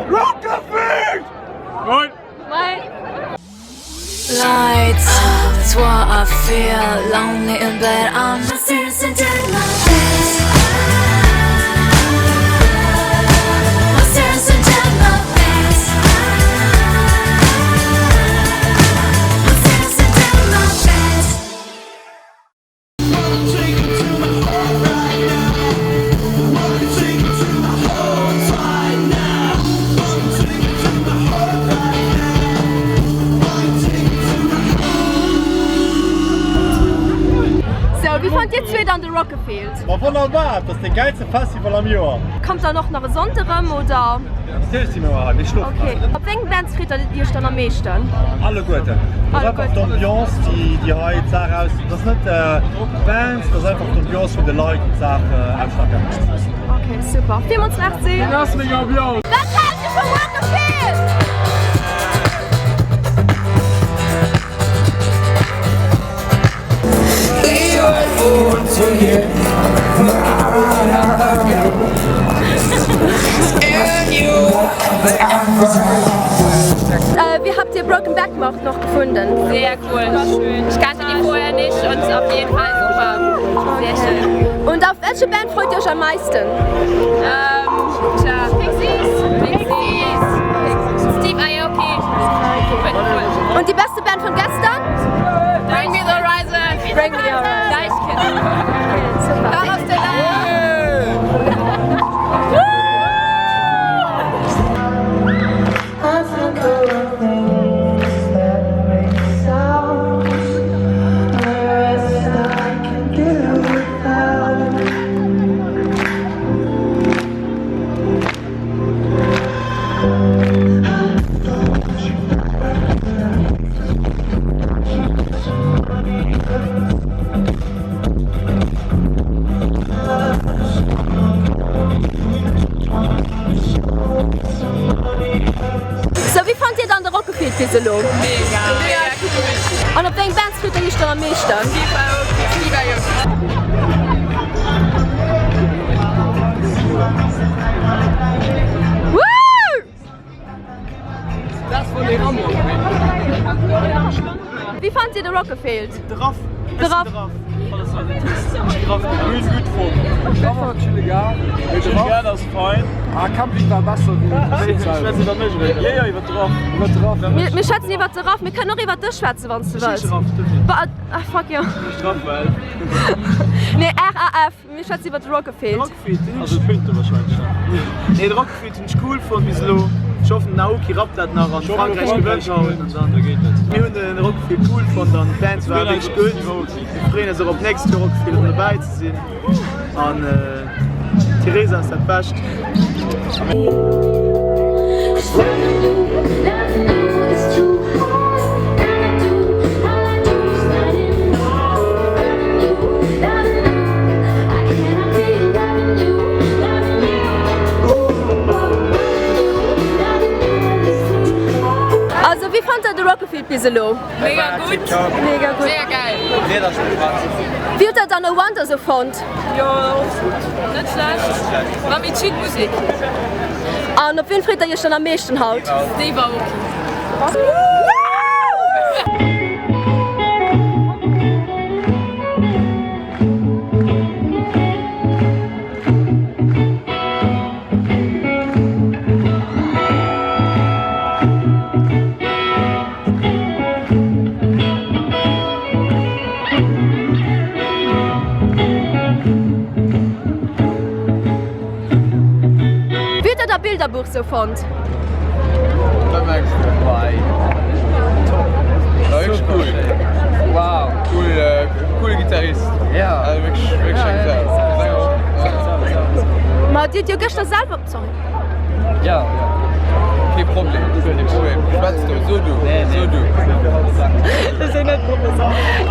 Rock-a-Field! Lights, that's what I feel. Lonely in bed, I'm serious and dead my best. I'm serious and dead my best. I'm serious and dead my best. Sou, wéi fannt dir zweet dann de Rock-A-Field? Ma wonnerbar, et ass dee gäilste Festival am Joer. Kommt dann och nach e Sonnde rëm, oder? Natierlech si mir hei, mir schlofen Okay. hei. Op wéi eng Bands freet der iech dann am meeschten? Alleguerten. Et ass einfach d'Ambiance, déi déi hei d'Saach aus, et ass net d'Bands, et ass einfach d'Ambiance vun de Leit, déi d'Saach ausschlaggebend mécht. Ok, super. Villmools Merci. Dat ass meng Ambiance! Wat haalt dir vum Rock-A-Field? Wie habt dir Broken Back Mord noch gefunden? Sehr cool. Ich kannte die vorher nicht und auf jeden Fall super. Sehr schön. Und auf welche Band freut ihr euch am meisten? Ähm, tja, Pixies, Pixies, Steve Aoki. Cool. Und die beste Band von gestern? Bring me the Horizon. Bring me the Horizon. Deichkind. Okay, super. Daraus der I think of things that make sounds. The rest I can do without. Sou, wéi fannt dir dann de Rock-A-Field bis elo? Mega! Mega cool! An op wéi eng Bands freet der iech dann am meeschten? Steve Aoki! Steve Aoki! Woo! Wéi fannt dir de Rock-A-Field? De Raff. De Raff. Mir schwätzen iwwert de Raff. Mir kënnen och iwwert dech schwätzen, wann s du wëlls. Ah, fuck jo. Nee, RAF. Mir schwätzen iwwer de Rock-A-Field. Rock-A-Field, den hunn ech. Nee, de Rock-A-Field hunn ech cool fonnt bis elo. Ech hoffen den Aoki rappt dat nach an Frankräich gewënnt haut an dann. Mir hunn de Rock-A-Field cool fonnt an d'Bands ware wierklech gutt. Mir freeën eis och op d'nächst Joer Rock-A-Field erëm dobäi ze sinn an d'Theresa ass dat Bescht. Also wéi fannt der de Rock-A-Field bis elo? Mega gutt! Mega gutt! Sehr geil! Wéi hutt der dann No Wonder sou fonnt? Jo, net schlecht. War méi chill Musek. An op wien freet der iech dann am meeschten haut? Steve Aoki. Wéi hutt der da Bilderbuch sou fonnt? Wat mengs de? Top! War wierklech cool! Wow! Cool, coole Gitarrist! Also wierklech, wierklech eng Sau! Ma dir hutt jo gëschter selwer, sorry. Ja, kee Problem, kee Problem. Schwätz du, so du, so du.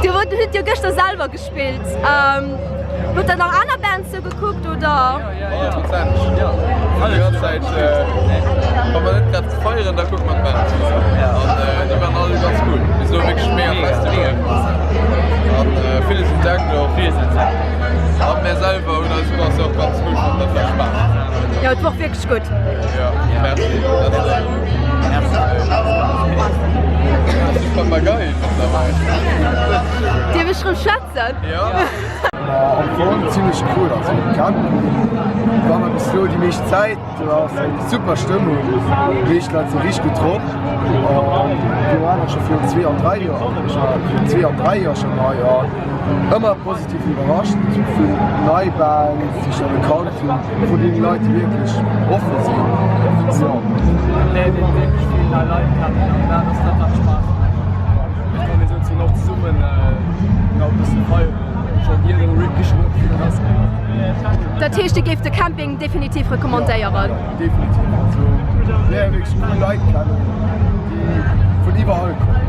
Dir hutt jo gëschter selwer gespillt. Hutt der nach aner Bands sou gekuckt oder? 100 Prozent. Déi ganz Zäit, wa mer net grad feieren, da kucke mer d'Bands. An déi waren all ganz cool. Bis elo wierklech mega Festival. An villes entdeckt och. An mär selwer hunn eise Concert och ganz cool fonnt, dat war Spaass. Jo, et war och wierklech gutt. Jo, merci. Dat ass léif. Merci. Papagei mat derbäi. Dierf ech rëm schwätzen? Jo. Am Fong zimmlech cool, also Camping war mer bis elo déi meescht Zäit, do ass eng super Stëmmung, déi meescht Leit si richteg gutt drop an mir waren och scho virun zwee an dräi Joer, ech war virun zwee an dräi Joer schonn hei an ëmmer positiv iwwerrascht vun nei Bands déi ech da gekannt hunn, vun deene Leit déi wierklech offen sinn, jo. Léiert een wierklech vill nei Leit kennen an dat ass dat wat Spaass mécht. Et kann een souzesoen och zesummen nach e bësse feieren. Dat heescht Dir géift de Camping definitiv recommandéieren? Definitiv, also léiere wierklech cool Leit kennen, déi vun iwwerall kommen.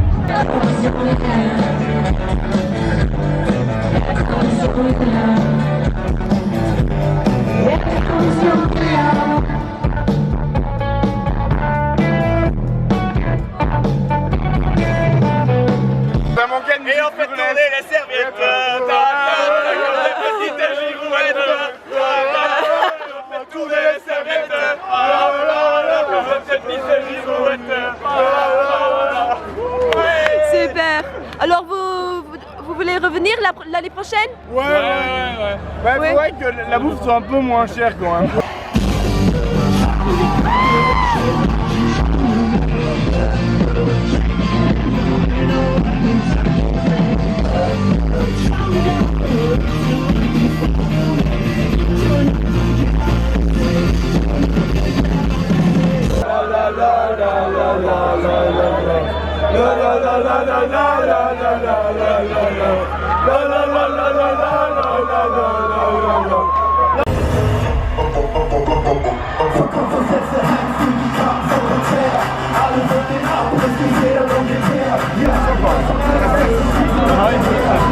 Super! Alors vous, vous voulez revenir l'année prochaine? Ouais, ouais, ouais. Ouais, faudrait que la bouffe soit un peu moins chère quand même.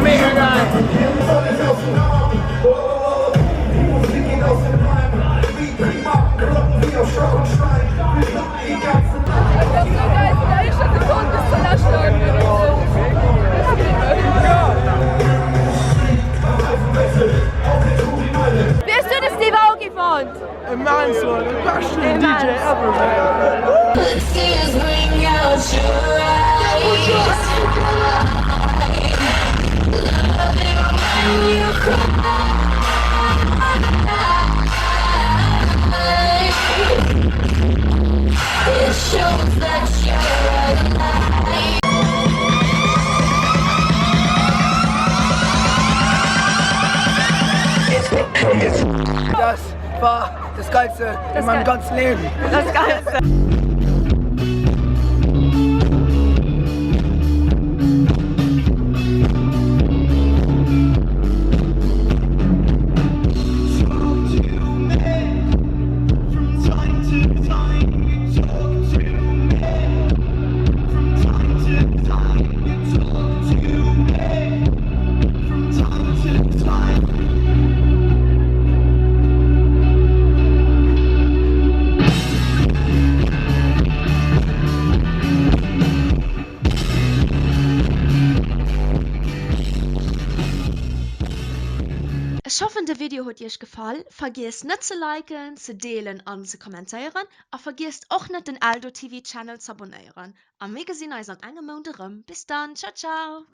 Wéi hues du de Steve Aoki fonnt? Immens, Mann, de beschten DJ ever, man. Das war das Geilste in meinem ganzen Leben. Das Geilste. Ech hoffen de Video huet iech gefall, vergiesst net ze liken, ze deelen an ze kommentéieren a vergiesst och net den Eldo TV Channel z'abonnéieren a mir gesinn eis an engem Mount erëm, bis dann ciao ciao.